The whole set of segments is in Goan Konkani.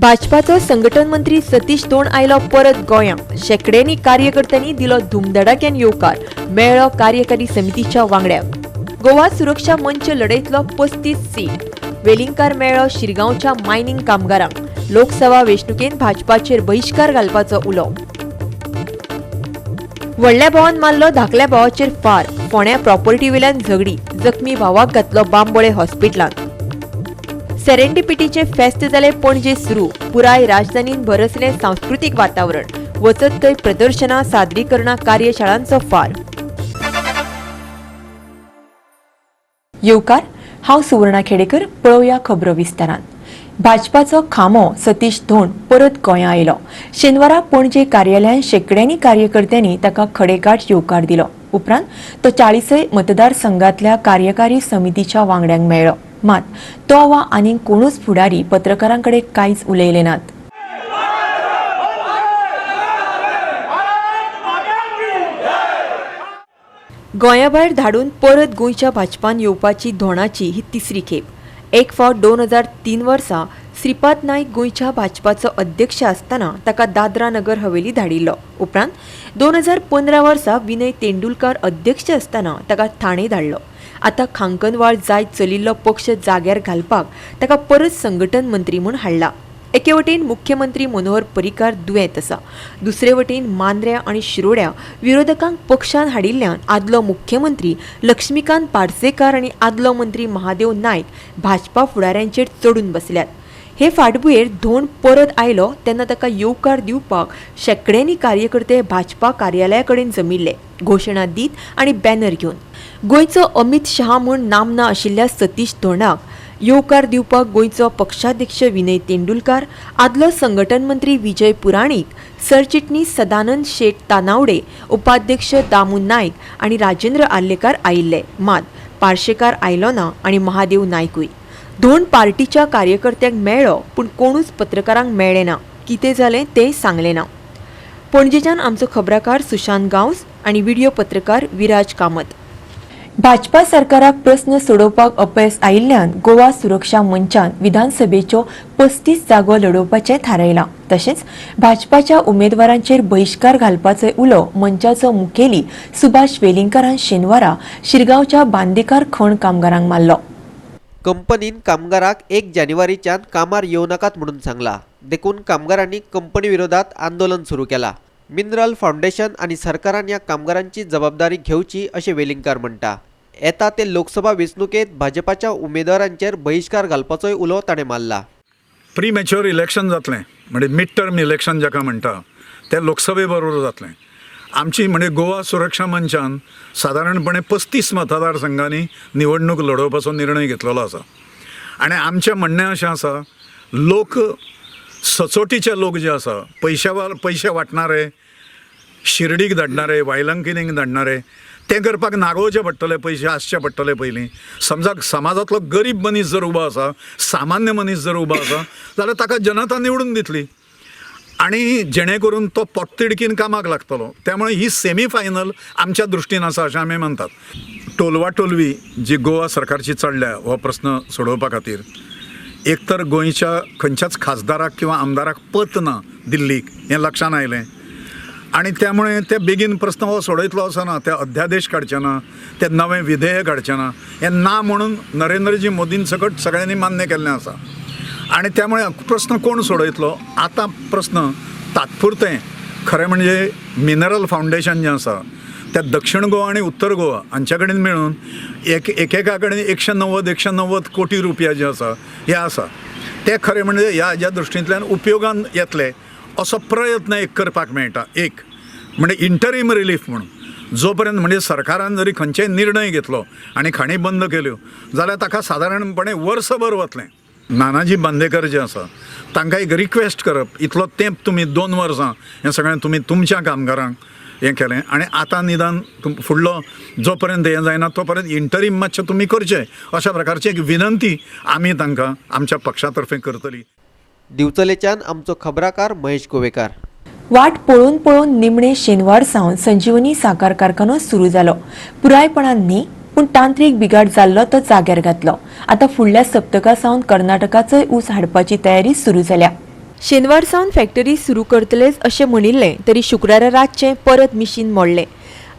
भाजपाचो संघटन मंत्री सतीश धोंड आयलो परत गोंया. शेकड्यांनी कार्यकर्त्यांनी दिलो धुमधडाक्यान येवकार, मेळ्ळो कार्यकारी समितीच्या वांगड्यांक. गोवा सुरक्षा मंच लढयतलो 35 सीट. वेलिंगकार मेळ्ळो शिरगांवच्या मायनिंग कामगारांक. लोकसभा वेंचणुकेंत भाजपाचेर बहिश्कार घालपाचो उलो. व्हडल्या भावान मारलो धाकल्या भावाचेर फार. फोंड्या प्रॉपर्टीवेल्यान झगडी, जखमी भावाक घातलो बांबोळे हॉस्पिटलांत. सेरेंडिपिटीचें फेस्त जालें पणजे सुरू. पुराय राजधानीन भरसलें सांस्कृतीक वातावरण. वचत थंय प्रदर्शनां, सादरीकरणां, कार्यशाळांचो फार. येवकार, हांव सुवर्णा खेडेकर. पळोवया खबरो विस्तारान. भाजपाचो खांबो सतीश धोंड परत गोंया आयलो. शेनवारा पणजे कार्यालयान शेकड्यांनी कार्यकर्त्यांनी ताका खडेगांठ येवकार दिलो. उपरांत तो 40 मतदारसंघांतल्या कार्यकारी समितीच्या वांगड्यांक मेळ्ळो. मात तो वा आनीक कोणूच फुडारी पत्रकारां कडेन कांयच उलयले नात. गोंया भायर धाडून परत गोंयच्या भाजपान येवपाची धोंडाची ही तिसरी खेप. एक फावट 2003 वर्सा श्रीपाद नायक गोंयच्या भाजपाचो अध्यक्ष आसतना ताका दादरा नगर हवेली धाडिल्लो. उपरांत 2015 वर्सा विनय तेंडुलकार अध्यक्ष आसतना ताका ठाणे धाडलो. आतां खांकनवाळ जायत चलिल्लो पक्ष जाग्यार घालपाक ताका परत संघटन मंत्री म्हूण हाडला. एके वटेन मुख्यमंत्री मनोहर पर्रीकार दुयेंत आसा, दुसरे वटेन मांद्र्या आनी शिरोड्या विरोधकांक पक्षान हाडिल्ल्यान आदलो मुख्यमंत्री लक्ष्मीकांत पार्सेकार आनी आदलो मंत्री महादेव नायक भाजपा फुडाऱ्यांचेर चडून बसल्यात. हे फाटभुंयेर धोंड परत आयलो तेन्ना ताका येवकार दिवपाक शेकड्यांनी कार्यकर्ते भाजपा कार्यालया कडेन जमिल्ले, घोशणा दीत आनी बॅनर घेवन. गोंयचो अमित शहा म्हूण नामना आशिल्ल्या सतीश धोंडाक येवकार दिवपाक गोंयचो पक्षाध्यक्ष विनय तेंडुलकार, आदलो संघटन मंत्री विजय पुराणीक, सरचिटणीस सदानंद शेट तानावडे, उपाध्यक्ष दामू नायक आनी राजेंद्र आर्लेकार आयिल्ले. मात पार्शेकार आयलो ना आनी महादेव नायकूय. धोंड पार्टीच्या कार्यकर्त्यांक मेळ्ळो, पूण कोणूच पत्रकारांक मेळ्ळे ना. कितें जालें तें सांगलें ना. पणजेच्यान आमचो खबराकार सुशांत गांवस आनी व्हिडिओ पत्रकार विराज कामत. भाजपा सरकाराक प्रस्न सोडोवपाक अपयस आयिल्ल्यान गोवा सुरक्षा मंचान विधानसभेच्यो 35 जागो लढोवपाचें थारायलां. तशेंच भाजपाच्या उमेदवारांचेर बहिश्कार घालपाचो उलो मंचाचो मुखेली सुभाष वेलिंगकारान शेनवारा शिरगांवच्या बांदेकार खण कामगारांक मारलो. कंपनीन कामगाराक 1 जानेवारीच्यान कामार येवं नाकात म्हणून सांगला. देखून कामगारांनी कंपनी विरोधात आंदोलन सुरू केला. मिनरल फावंडेशन आनी सरकारान ह्या कामगारांची जबाबदारी घेवची अशें वेलिंगकार म्हणटा. येता ते लोकसभा वेंचणुकेंत भाजपाच्या उमेदवारांचेर बहिश्कार घालपाचोय उलो ताणें मारला. प्री मॅच्युअर इलेक्शन जातलें, म्हणजे मिड टर्म इलेक्शन जाका म्हणटा तें लोकसभे बरोबर जातलें. आमची म्हणजे गोवा सुरक्षा मंचान सादारणपणे 35 मतदारसंघांनी निवडणूक लढोवपाचो निर्णय घेतलेलो आसा. आनी आमचें म्हणणें अशें आसा, लोक सचोटीचे लोक जे आसा, पयशे वांटणारे, शिर्डीक धाडणारे, वायलंकिनीक धाडणारे, तें करपाक नागोवचे पडटले, पयशे आसचे पडटले पयलीं. समजा समाजांतलो गरीब मनीस जर उबो आसा, सामान्य मनीस जर उबो आसा जाल्यार ताका जनता निवडून दितली आनी जेणे करून तो पोटतिडकीन कामाक लागतलो. त्यामुळे ही सेमी फायनल आमच्या दृश्टीन आसा अशें आमी मानतात. टोलवा टोलवी जी गोवा सरकारची चडल्या हो प्रस्न सोडोवपा खातीर, एक तर गोंयच्या खंयच्याच खासदाराक किंवा आमदाराक पत ना दिल्लीक हें लक्षान आयलें आनी त्यामुळे ते बेगीन प्रस्न हो सोडयतलो असो ना. ते अध्यादेश काडचे ना, ते नवें विधेयक हाडचें ना, हें ना म्हणून नरेंद्रजी मोदीन सकट सगळ्यांनी मान्य केल्लें आसा. आनी त्यामुळे प्रस्न कोण सोडयतलो? आतां प्रस्न तात्पुरतें खरें म्हणजे मिनरल फावंडेशन जें आसा त्या दक्षिण गोवा आनी उत्तर गोवा हांच्या कडेन मेळून एकेका कडेन 190 कोटी रुपया जे आसा हे आसा, ते खरें म्हणजे ह्या ह्या दृश्टींतल्यान उपयोगान येतले असो प्रयत्न एक करपाक मेळटा. एक म्हणजे इंटरीम रिलीफ म्हणून, जोपर्यंत म्हणजे सरकारान जरी खंयचेय निर्णय घेतलो आनी खाणी बंद केल्यो जाल्यार ताका सादारणपणे वर्सभर वतलें. नानाजी बांदेकर जे आसा तांकां एक रिक्वेस्ट करप, इतलो तेंप तुमी 2 वर्सां हें सगळें तुमी तुमच्या कामगारांक हें केलें आनी आतां निदान फुडलो जो पर्यंत हें जायना तो पर्यंत इंटरीम मातशें तुमी करचें, अशा प्रकारची एक विनंती आमी तांकां आमच्या पक्षा तर्फे करतली. दिवचलेच्यान आमचो खबराकार महेश गोवेकार. वाट पळोवन पळोवन निमणे शेनवार सावन संजीवनी साकार कारखानो सुरू जालो. पुरायपणान न्ही, पूण तांत्रीक बिघाड जाल्लो तो जाग्यार घातलो. आतां फुडल्या सप्तका सावन कर्नाटकाचोय ऊस हाडपाची तयारी सुरू जाल्या. शेनवार सावन फॅक्टरी सुरू करतलेच अशें म्हणिल्लें तरी शुक्रारा रातचें परत मिशीन मोडलें.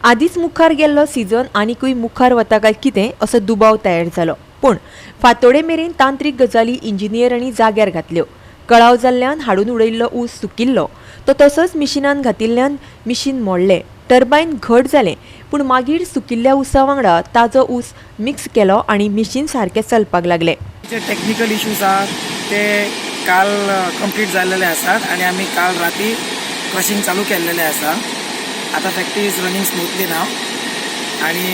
आदींच मुखार गेल्लो सिजन आनिकूय मुखार वता काय कितें असो दुबाव तयार जालो. पूण फांतोडे मेरेन तांत्रीक गजाली इंजिनियरांनी जाग्यार घातल्यो. कळाव जाल्ल्यान हाडून उडयल्लो ऊस सुकिल्लो तो तसोच मिशिनान घातिल्ल्यान मिशीन मोडलें. टर्बायन घट जालें, पूण मागीर सुकिल्ल्या ऊसा वांगडा ताजो ऊस मिक्स केलो आनी मिशीन सारकें चलपाक लागलें. जे टेक्निकल इश्यूज आहात ते काल कंप्लीट जाल्लेले आसात आनी आमी काल राती क्रशिंग चालू केल्लेले आसा. आतां factory is running smoothly now आनी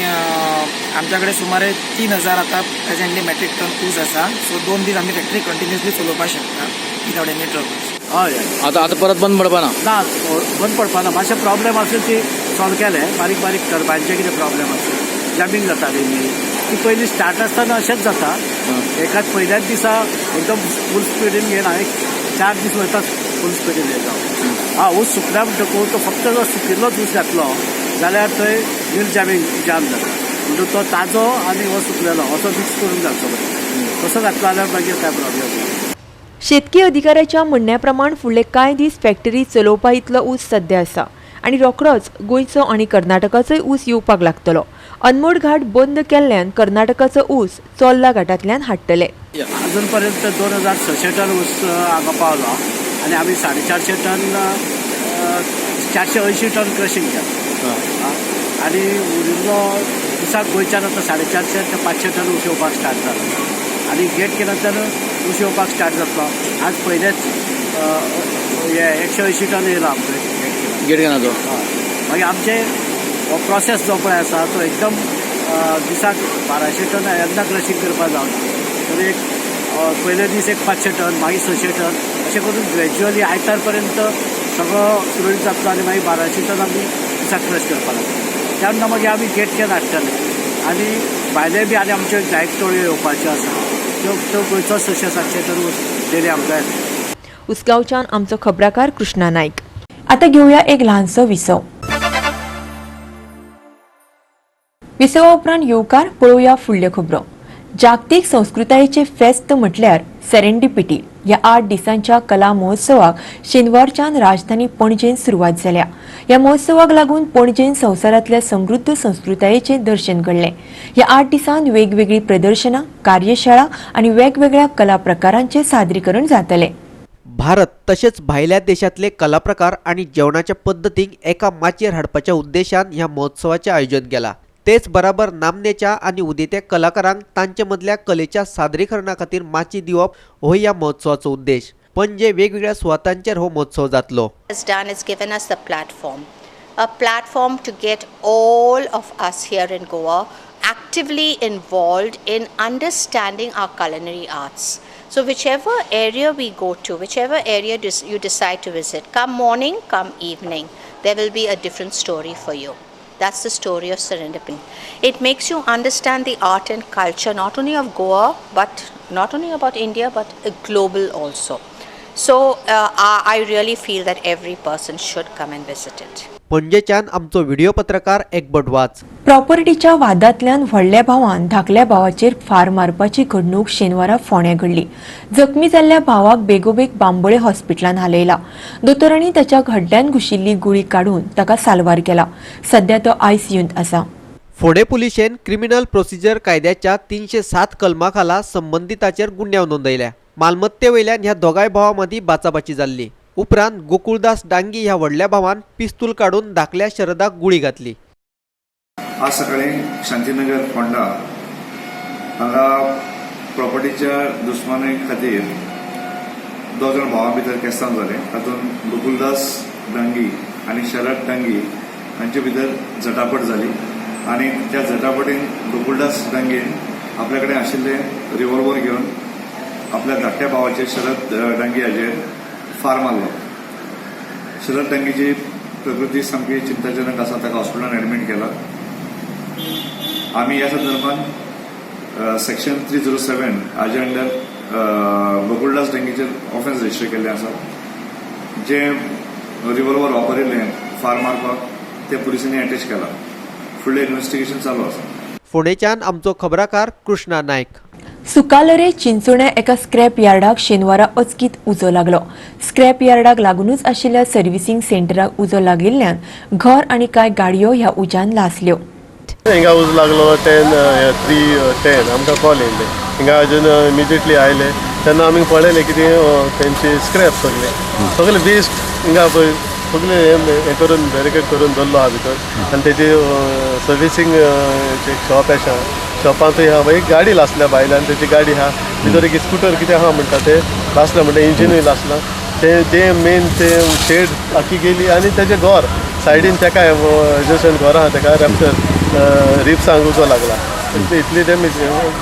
आमच्या कडेन सुमारे 3000 आतां प्रेजेंटली मेट्रीक टन ऊस आसा. सो 2 दीस आमी फॅक्टरी कंटिन्युअसली चलोवपाक शकता विदावट एनी ट्रबल्स. हय हय. आतां आतां परत बंद पडपाना? ना, बंद पडपाना. मातशे प्रॉब्लेम आसून ती सॉल्व केले. बारीक बारीक टर्बायनचे कितें प्रॉब्लेम आसून जॅमींग जाताली न्ही ती पयलीं स्टार्ट आसतना अशेंच जाता. एकाच पयल्याच दिसा एकदम फूल स्पिडीन घेना, एक 4 दीस वयता फूल स्पिडीन येता. हा, ऊस सुकल्या म्हणटकूच तो फक्त जर सुकिल्लोच ऊस घातलो जाल्यार थंय मिल जॅमींग जाम जाता. म्हणटकूच तो ताजो आनी हो सुकलेलो असो मिक्स करून घालचो पडटा. तसो घातलो जाल्यार मागीर कांय प्रॉब्लेम ना. शेतकी अधिकाऱ्याच्या म्हणण्या प्रमाण फुडले कांय दीस फॅक्टरी चलोवपा इतलो ऊस सध्या आसा आनी रोखडोच गोंयचो आनी कर्नाटकाचोय ऊस येवपाक लागतलो. अनमोड घाट बंद केल्ल्यान कर्नाटकाचो ऊस चोर्ला घाटांतल्यान हाडटले. अजून पर्यंत 2600 टन ऊस हांगा पावलो आनी आमी 450 टन 480 टन क्रशिंग केलां. आनी उरिल्लो दिसाक गोंयच्यान आतां 450 ते 500 टन ऊस येवपाक स्टार्ट जाला आनी गेट केल्याच्यान ऊस येवपाक स्टार्ट जातलो. आज पयलेच हे 180 टन येयला आमकां गेट केला. गेट केनाचो. हय. मागीर आमचे हो प्रोसेस जो पळय आसा तो एकदम दिसाक 1200 टन एकदां क्रशिंग करपाक जावना. तर एक पयले दीस एक 500 टन, मागीर 600 टन अशें करून ग्रेज्युअली आयतार पर्यंत सगळो सुरळीत जातलो आनी मागीर 1200 टन आमी दिसाक क्रश करपाक लागतले. तेन्ना मागीर आमी गेट can हाडटले आनी भायले बी आनी आमच्यो जायत टोळयो येवपाच्यो आसा त्यो त्यो गोंयचो 600-700 टन ऊस डेली आमकां येता. उसगांवच्यान आमचो खबराकार कृष्णा नायक. आतां घेवया एक ल्हानसो विसव. विसवा उपरांत येवकार पळोवया फुडल्यो खबरो. जागतीक संस्कृतायेचे फेस्त म्हटल्यार सेरेंडिपिटी ह्या 8 दिसांच्या कला महोत्सवाक शेनवारच्यान राजधानी पणजेन सुरवात जाल्या. ह्या महोत्सवाक लागून पणजेन संवसारांतल्या समृद्ध संस्कृतायेचें दर्शन घडलें. ह्या 8 दिसांत वेगवेगळीं प्रदर्शनां, कार्यशाळा आनी वेगवेगळ्या कला प्रकारांचें सादरीकरण जातलें. भारत तशेंच भायल्या देशांतले कलाप्रकार आनी जेवणाच्या पद्दतींक एका माचयेर हाडपाच्या उद्देशान ह्या महोत्सवाचें आयोजन केलां. तेच बराबर नामनेच्या आनी उदेत्या कलाकारांक तांचे मदल्या कलेच्या सादरीकरणा खातीर माची दिवप होय ह्या महोत्सवाचो उद्देश. पणजे वेगवेगळ्या सुवातांचेर हो महोत्सव जातलो. Has done is given us the platform, a platform to get all of us here in Goa actively involved in understanding our culinary arts. So whichever area we go to, whichever area you decide to visit, come morning, come evening, there will be a different story for you. That's the story of Serendipity. It makes you understand the art and culture not only of Goa, but not only about India, but global also. So I really feel that every person should come and visit it. पणजेच्यान आमचो व्हिडिओ पत्रकार एकबट वाच. प्रॉपर्टीच्या वादांतल्यान व्हडल्या भावान धाकल्या भावाचेर फार मारपाची घडणूक शेनवारा फोंड्या घडली. जखमी जाल्ल्या भावाक बेगोबेग बांबोळे हॉस्पिटलान हालयला. दोतोरांनी ताच्या हड्ड्यान घुशिल्ली गुळी काडून ताका साल्वार केला. सध्या तो आयसीयूंत आसा. फोंडें पुलिशेन क्रिमिनल प्रोसिजर कायद्याच्या 307 कलमा खाला संबंदिताचेर गुन्यांव नोंदयल्या. मालमत्ते वयल्यान ह्या दोगांय भावां मदीं बाचाबाची जाल्ली. उपरांत गोकुळदास डांगी ह्या व्हडल्या भावान पिस्तूल काडून धाकल्या शरदाक गुळी घातली. आज सकाळी शांतीनगर फोंडा हांगा प्रॉपर्टीच्या दुस्मानी खातीर दोग जाण भावां भितर केस्तांव जालें. तातूंत गोकुलदास डांगी आनी शरद डांगी हांचे भितर झटापट जाली आनी त्या झटापटीन गोकुलदास डांगीन आपल्या कडेन आशिल्ले रिव्हॉल्वर घेवन आपल्या धाकट्या भावाचेर शरद डांगी हाजेर फार मारलो. शरद डांगीची प्रकृती सामकी चिंताजनक आसा. ताका हॉस्पिटलान एडमीट केला. आमी ह्या संदर्भात सेक्शन 307 हाजे अंडर गोकुळदास डांगीचेर ऑफेन्स रजिस्टर केल्लें आसा. जे रिव्हॉल्वर वापरिल्लें फार मारपाक ते पुलिसांनी अटॅच केला. फुडलें इन्व्हेस्टिगेशन चालू आसा. फोंडेच्यान आमचो खबराकार कृष्णा नायक. सुकालरे चिंचोण्या एका स्क्रॅप यार्डाक शेनवारा अचकीत उजो लागलो. स्क्रॅप यार्डाक लागूनच आशिल्ल्या सर्व्हिसिंग सेंटराक उजो लागिल्ल्यान घर आनी कांय गाडयो ह्या उज्यान लासल्यो. हिंगा उजो लागलो 10:03 आमकां कॉल येयल्ले. हिंगा अजून इमिजिएटली आयले तेन्ना आमी पळयलें कितें तेंचे स्क्रॅप सगळे सगळे वेस्ट हिंगा पळय सगळे हें करून बॅरिकेड करून दवरलो आहा भितर. आनी तेजी सर्विसींग शॉप आसा, शॉपांतूय आहा. एक गाडी लासल्या बायल्यान, तेजी गाडी आहा भितर, एक स्कुटर कितें आहा म्हणटा ते लासल्या, म्हणटा इंजिनूय लासला. ते ते मेन ते शेड आखी गेली आनी तेजें घर सायडीन तेका एडजसंट घर आहा तेका रॅप्टर रिप्सांक उजो लागला. इतली डॅमेज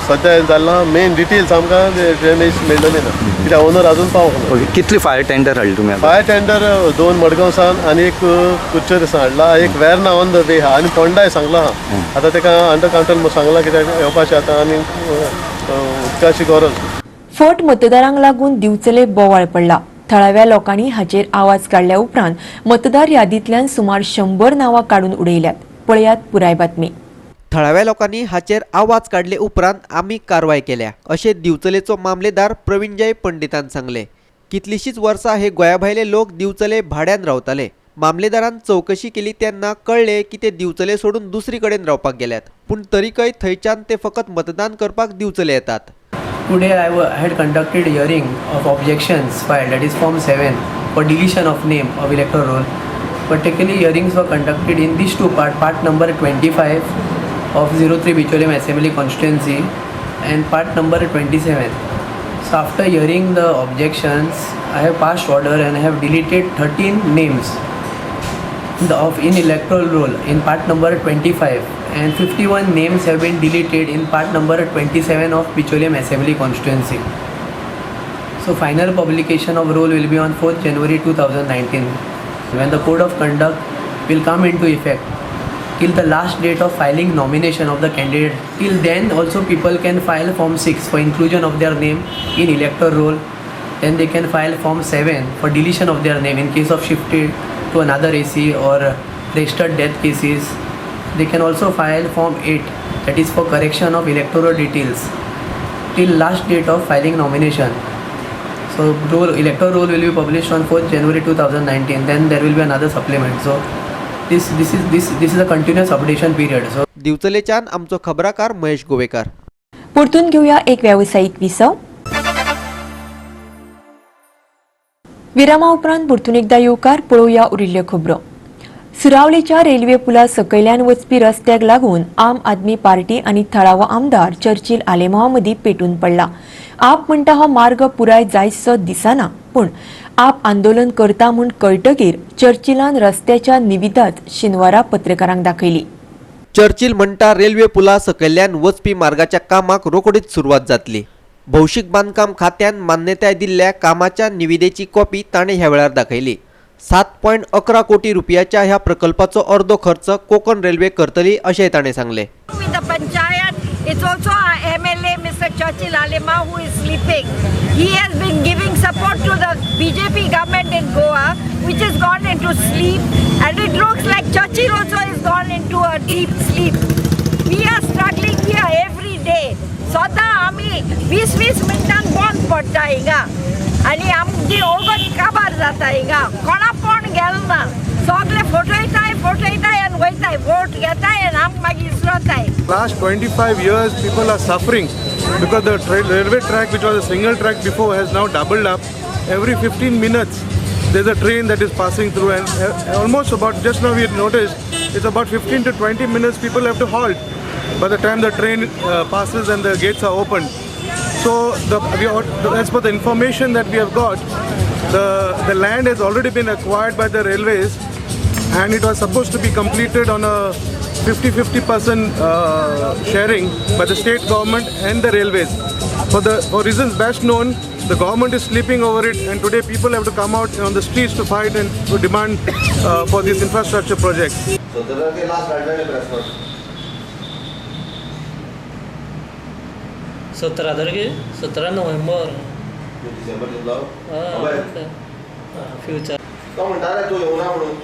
सद्या जाला. मेन डिटेल्स आमकां डॅमेज मेळ्ळली ना, कित्याक ओनर अजून पावूंक ना. कितली फायर टेंडर हाडली तुमी? फायर टेंडर 2 मडगांव सावन आनी एक कुडचडे सावन हाडला, एक वेर्ना ऑन the वे आहा आनी फोंडाय सांगला आहा. आतां तेका अंडर कंट्रोल सांगला कित्याक येवपाचें आतां आनी उदकाची गरज. फट मतदारांक लागून दिवचले बोवाळ पडला. थळाव्या लोकांनी हाचेर आवाज काडल्या उपरांत मतदार यादींतल्यान सुमार 100 नांवां काडून उडयल्यात. पळयात पुराय बातमी. थळाव्या लोकांनी हाचेर आवाज काडले उपरांत आमी कारवाय केल्या अशें दिवचलेचो मामलेदार प्रवीणजय पंडितान सांगले. कितलीशीच वर्सां हे गोंया भायले लोक दिवचले भाड्यान रावताले. मामलेदारान चवकशी केली तेन्ना कळ्ळें की ते दिवचले सोडून दुसरी कडेन रावपाक गेल्यात, पूण तरीकय थंयच्यान ते फकत मतदान करपाक दिवचले येतात. Today I had conducted hearing of objections filed, that is Form 7 for deletion of name of electoral roll. Particularly hearings were conducted in these two part, part number 25 of 03 Bicholim Assembly constituency and part number 27. So after hearing the objections, I have passed order and I have deleted 13 names of in electoral roll in part number 25 and 51 names have been deleted in part number 27 of Bicholim Assembly constituency. So final publication of roll will be on 4th January 2019, when the code of conduct will come into effect till the last date of filing nomination of the candidate. Till then also people can file Form 6 for inclusion of their name in electoral roll. Then they can file Form 7 for deletion of their name in case of shifted to another AC or registered death cases. They can also file Form 8, that is for correction of electoral details till last date of filing nomination. So electoral roll will be published on 4th January 2019. Then there will be another supplement. So this is a continuous updation period. So दिवचलेच्यान आमचो खबराकार महेश गोवेकर. परतून घेऊया एक व्यावसायिक विसव. विरामा उपरांत परतून एकदा येवकार. पळोवया उरिल्ल्यो खबरो. सुरावलेच्या रेल्वे पुला सकयल्यान वचपी रस्त्याक लागून आम आदमी पार्टी आनी थळावो आमदार चर्चिल आलेमांवा मदीं पेटून पडला. आप म्हणटा हो मार्ग पुराय जायसो दिसना, पूण आप आंदोलन करता म्हूण कळटकीर चर्चिलान रस्त्याच्या निविदाच शेनवारा पत्रकारांक दाखयली. चर्चिल म्हणटा रेल्वे पुला सकयल्यान वचपी मार्गाच्या कामाक रोखडीच सुरवात जातली. भौशीक बांदकाम खात्यान मान्यताय दिल्ल्या कामाच्या निविदेची कॉपी ताणें ह्या वेळार दाखयली. 7.11 कोटी रुपयाच्या ह्या प्रकल्पाचो अर्दो खर्च कोकण रेल्वे करतली अशें ताणें सांगलें. It's also our MLA Mr. Churchill Alemao who is sleeping. He has been giving support to the BJP government in Goa, which has gone into sleep, and it looks like Churchill also has gone into a deep sleep. We are struggling here every day. स्वतः आमी 20-20 मिनटां बंद पडटा हिंगा आनी आमची ओगत काबार जाता हिंगा. कोणा कोण गेल ना, सगळे फोटोयताय फोटोयताय आनी वयताय, वोट घेताय आनी आमकां मागीर विसरताय. Last 25 years people are suffering because the railway track, which was a single track before, has now doubled up. Every 15 minutes there's a train that is passing through, and almost about, just now we noticed, it's about 15 to 20 minutes people have to halt by the time the train passes and the gates are opened. So as per the information that we have got, the land has already been acquired by the railways, and it was supposed to be completed on a 50-50% sharing by the state government and the railways. For reasons best known, the government is sleeping over it, and today people have to come out on the streets to fight and to demand for these infrastructure projects. 17 तारखेर 17 नोव्हेंबर फ्युचर तो म्हणटा रे तूं येवना म्हणून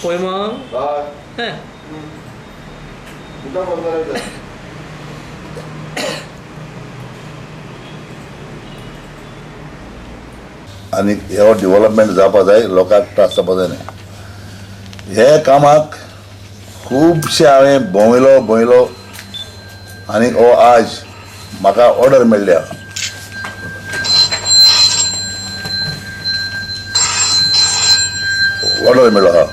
पळय मग. हय मुद्दाम फोन करायचा. आनी हो डेवलपमेंट जावपा जाय, लोकांक त्रास जावपा जायना. हे कामाक खुबशे हांवें भोंवयलो भोंवयलो आनी हो आज म्हाका ऑर्डर मेळ्ळ्या. ऑर्डर मेळ्ळो आहा,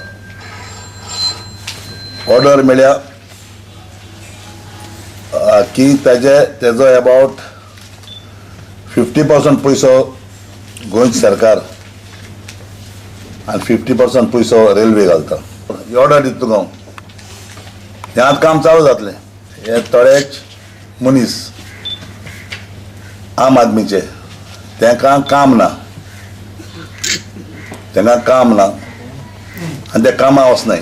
ऑर्डर मेळ्ळ्या की ताजे तेजो अबावट 50% पयसो गोंयची सरकार आनी 50% पयसो रेल्वे घालता. ऑर्डर दिता तुका हांव, हें आतां काम चालू जातलें. हे थोडेच मनीस आम आदमीचे तांकां काम ना, तांकां काम ना आनी ते कामां वचनाय.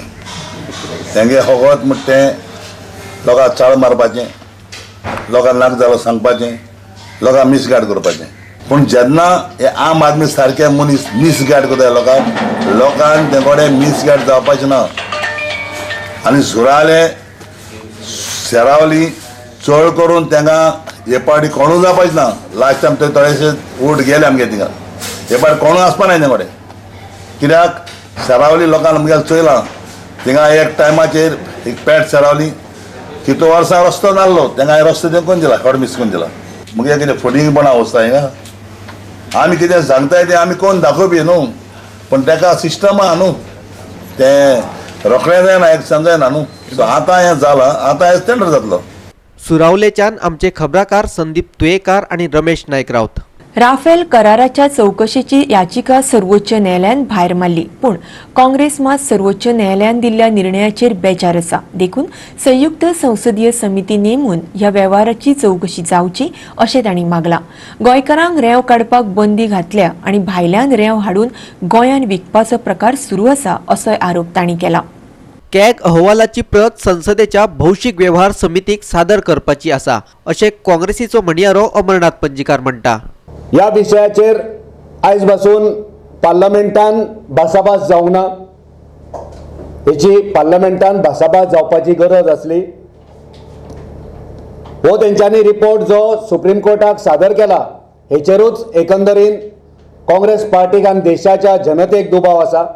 तेंगे फकत म्हणटा तें लोकांक चाळ मारपाचें, लोकांक नाका जालो सांगपाचें, लोकांक मिसगायड करपाचें. पूण जेन्ना हे आम आदमी सारके मनीस मिसगायड करता लोकांक, लोकांक ते कडेन मिसगायड जावपाचें ना. आनी सुराले सेरावली चड करून तांकां हे पावटी कोणूच जावपाचें ना. लास्ट टायम थंय थोडेशे वोट गेले आमगे थिंगा, हे पावटी कोणूच आसपा ना तें कडेन. कित्याक सेरावली लोकांक आमगेले चोयलां थिंगा एक टायमाचेर एक पेट सेरावली कितू वर्सां रस्तो नासलो, तांकां रस्तो तेंकून दिला, शॉर्ट मिस करून दिला. मुगे कितें फटींगपणां वचता हिंगा, आमी कितें सांगताय तें आमी कोण दाखोवपी न्हू, पूण ताका सिस्टम आहा न्हू, तें रोखडें जायना, एक समजायना न्हू. सो आतां हें जालां, आतां हें स्टँडर्ड जातलो. सुरावलेच्यान आमचे खबराकार संदीप तुयेकार आनी रमेश नायक रावत. राफेल कराराच्या चौकशेची याचिका सर्वोच्च न्यायालयान भायर मारली, पूण काँग्रेस मात सर्वोच्च न्यायालयान दिल्ल्या निर्णयाचेर बेजार आसा. देखून संयुक्त संसदीय समिती नेमून ह्या वेव्हाराची चौकशी जावची अशें तांणी मागलां. गोंयकारांक रेंव काडपाक बंदी घातल्या आनी भायल्यान रेंव हाडून गोंयांत विकपाचो प्रकार सुरू आसा असोय आरोप तांणी केला. कॅग अहवालाची प्रत संसदेच्या भौशीक वेव्हार समितीक सादर करपाची आसा अशें काँग्रेसीचो म्हणयारो अमरनाथ पणजीकार म्हणटा. ह्या विशयाचेर आयज पासून पार्लमेंटान भासाभास जावंक ना, हेची पार्लमेंटान भासाभास जावपाची गरज आसली. हो तेंच्यांनी रिपोर्ट जो सुप्रीम कोर्टाक सादर केला हेचेरूच एकंदरीन काँग्रेस पार्टीक आनी देशाच्या जनतेक दुबाव आसा.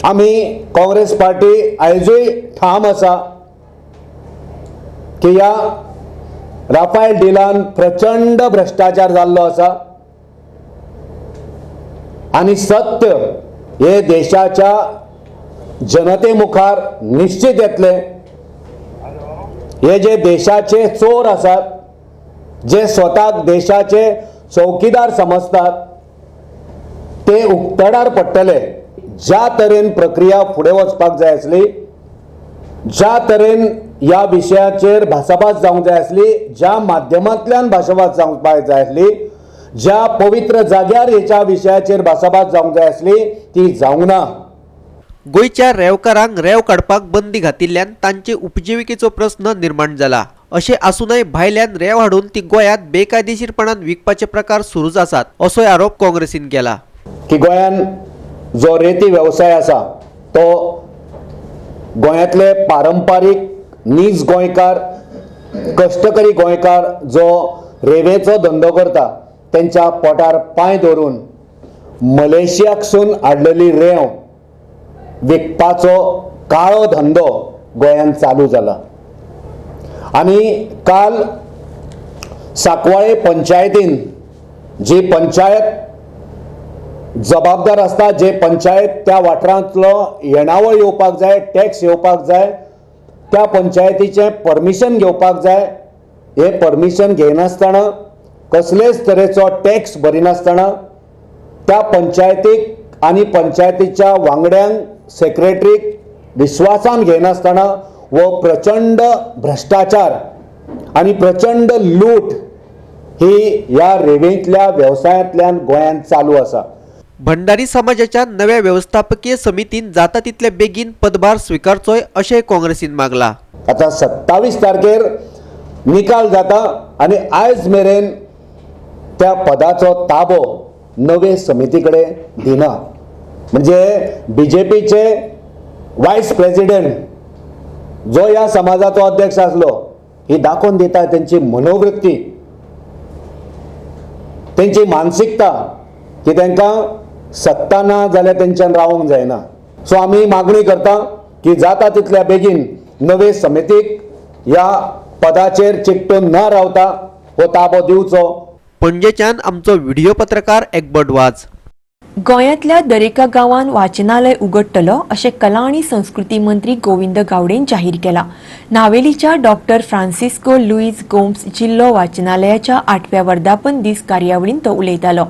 आमी काँग्रेस पार्टी आयजूय ठाम आसा की ह्या राफेल डिलान प्रचंड भ्रष्टाचार जाल्लो आसा आनी सत्य हे देशाच्या जनते मुखार निश्चित येतलें. हे जे देशाचे चोर आसात, जे स्वताक देशाचे चौकीदार समजतात, ते उक्तडार पडटले. ज्या तरेन प्रक्रिया फुडें वचपाक जाय आसली, ज्या तरेन ह्या विशयाचेर भासाभास जावंक जाय आसली, ज्या माध्यमांतल्यान भासाभास जावपाक जाय आसली, ज्या पवित्र जाग्यार हेच्या विशयाचेर भासाभास जावंक जाय आसली, ती जावंक ना. गोंयच्या रेंवकारांक रेंव काडपाक बंदी घातिल्ल्यान तांचे उपजिविकेचो प्रस्न निर्माण जाला. अशें आसूनय भायल्यान रेंव हाडून ती गोंयांत बेकायदेशीरपणान विकपाचे प्रकार सुरूच आसात असोय आरोप काँग्रेसीन केला. की गोंयांत जो रेती वेवसाय आसा तो गोंयांतले पारंपारीक नीज गोंयकार, कश्टकरी गोंयकार जो रेंवेचो धंदो करता तेंच्या पोटार पांय धरून मलेशियाकसून हाडलेली रेंव विकपाचो काळो धंदो गोंयांत चालू जाला. आनी काल साकवाळे पंचायतीन जी पंचायत जबाबदार आसता, जे पंचायत त्या वाठारांतलो येणावळ येवपाक जाय, टॅक्स येवपाक जाय, त्या पंचायतीचें परमिशन घेवपाक जाय, हें परमिशन घेयनासतना कसलेच तरेचो टॅक्स भरिनासतना त्या पंचायतीक आनी पंचायतीच्या वांगड्यांक, सेक्रेटरीक विश्वासान घेयनासतना हो प्रचंड भ्रष्टाचार आनी प्रचंड लूट ही ह्या रेंवेंतल्या वेवसायांतल्यान गोंयांत चालू आसा. भंडारी समाजाच्या नव्या व्यवस्थापकीय समितीन जाता तितले बेगीन पदभार स्वीकारचोय अशें काँग्रेसीन मागला. आतां 27 तारखेर निकाल जाता आनी आयज मेरेन त्या पदाचो ताबो नवे समिती कडेन दिना. म्हणजे बीजेपीचे वायस प्रेसिडेंट जो ह्या समाजाचो अध्यक्ष आसलो, ही दाखोवन दिता तेंची मनोवृत्ती. तेंची मानसिकता की तांकां सत्ता ना जाल्यार तेंच्यान रावंक जायना. सो आमी मागणी करता की जाता तितल्या बेगीन नवे समितीक ह्या पदाचेर चिकटून न रावता हो ताबो दिवचो. पणजेच्यान आमचो व्हिडिओ पत्रकार एग्बर्ट वाज. गोंयांतल्या दरेका गांवांत वाचनालय उगडटलो अशें कला आनी संस्कृती मंत्री गोविंद गावडेन जाहीर केलां. नावेलीच्या डॉक्टर फ्रांसिस्को लुईस गोम्स जिल्लो वाचनालयाच्या 8व्या वर्धापन दीस कार्यावळींत तो उलयतालो.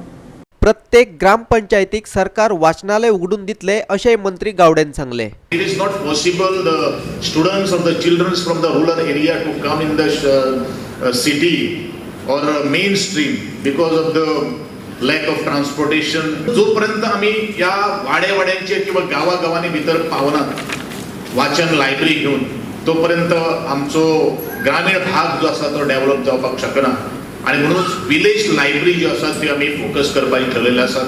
प्रत्येक ग्रामपंचायतीक सरकार वाचनालय उघडून दितले अशें मंत्री गावडेन सांगले. It is not possible the students or the children from the rural area to come in the city or mainstream because of the lack of transportation. जोपर्यंत आम्ही या वाड्यावाड्यांचे किंवा गावागावांनी भितर पावनात वाचन लायब्ररी घेवन तोपर्यंत आमचो ग्रामीण भाग जो आसा तो डेव्हलप जावपाक शकना आनी म्हणूनच विलेज लायब्ररी ज्यो आसा त्यो आमी फोकस करपाचें ठरयलें आसा.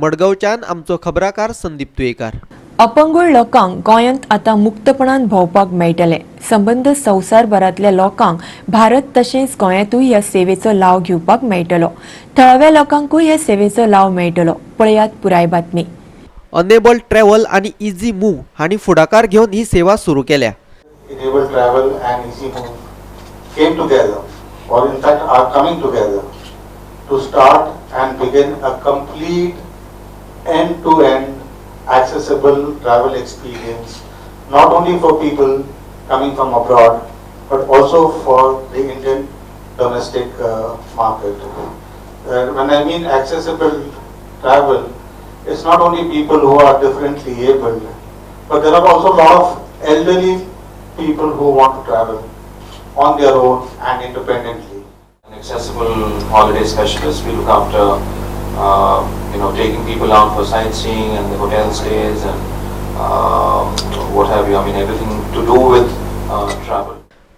मडगांवच्यान आमचो खबराकार संदीप तुयेकार. अपंगूळ लोकांक गोंयांत आतां मुक्तपणान भोंवपाक मेळटलें. संबंद संवसारभरांतल्या लोकांक भारत तशेंच गोंयांतूय ह्या सेवेचो लाव घेवपाक मेळटलो. थळाव्या लोकांकूय ह्या सेवेचो लाव मेळटलो. पळयात पुराय बातमी. अनेबल ट्रॅव्हल आनी इझी मूव हांणी फुडाकार घेवन ही सेवा सुरू केल्या. Enable Travel and Easy Move came together, or in fact are coming together, to start and begin a complete end-to-end accessible travel experience, not only for people coming from abroad, but also for the Indian domestic market. When I mean accessible travel, it's not only people who are differently abled, but there are also a lot of elderly people who want to travel on their own and independently. An accessible holiday specialist, we look after taking people out for sightseeing and the hotel stays and what have you. I mean, everything to do with travel.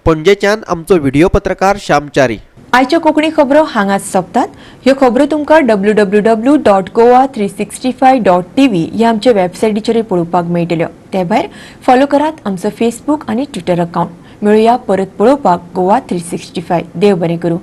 पणजेच्यान आमचो व्हिडिओ पत्रकार श्यामचारी. आयच्यो कोंकणी खबरो हांगाच सोंपतात. ह्यो खबरो तुमकां www.goa365.tv ह्या आमच्या वेबसायटीचेर पळोवपाक मेळटल्यो. ते भायर फॉलो करात आमचो फेसबूक आनी ट्विटर अकावंट. मेळुया परत पळोवपाक गोवा 365. देव बरें करूं.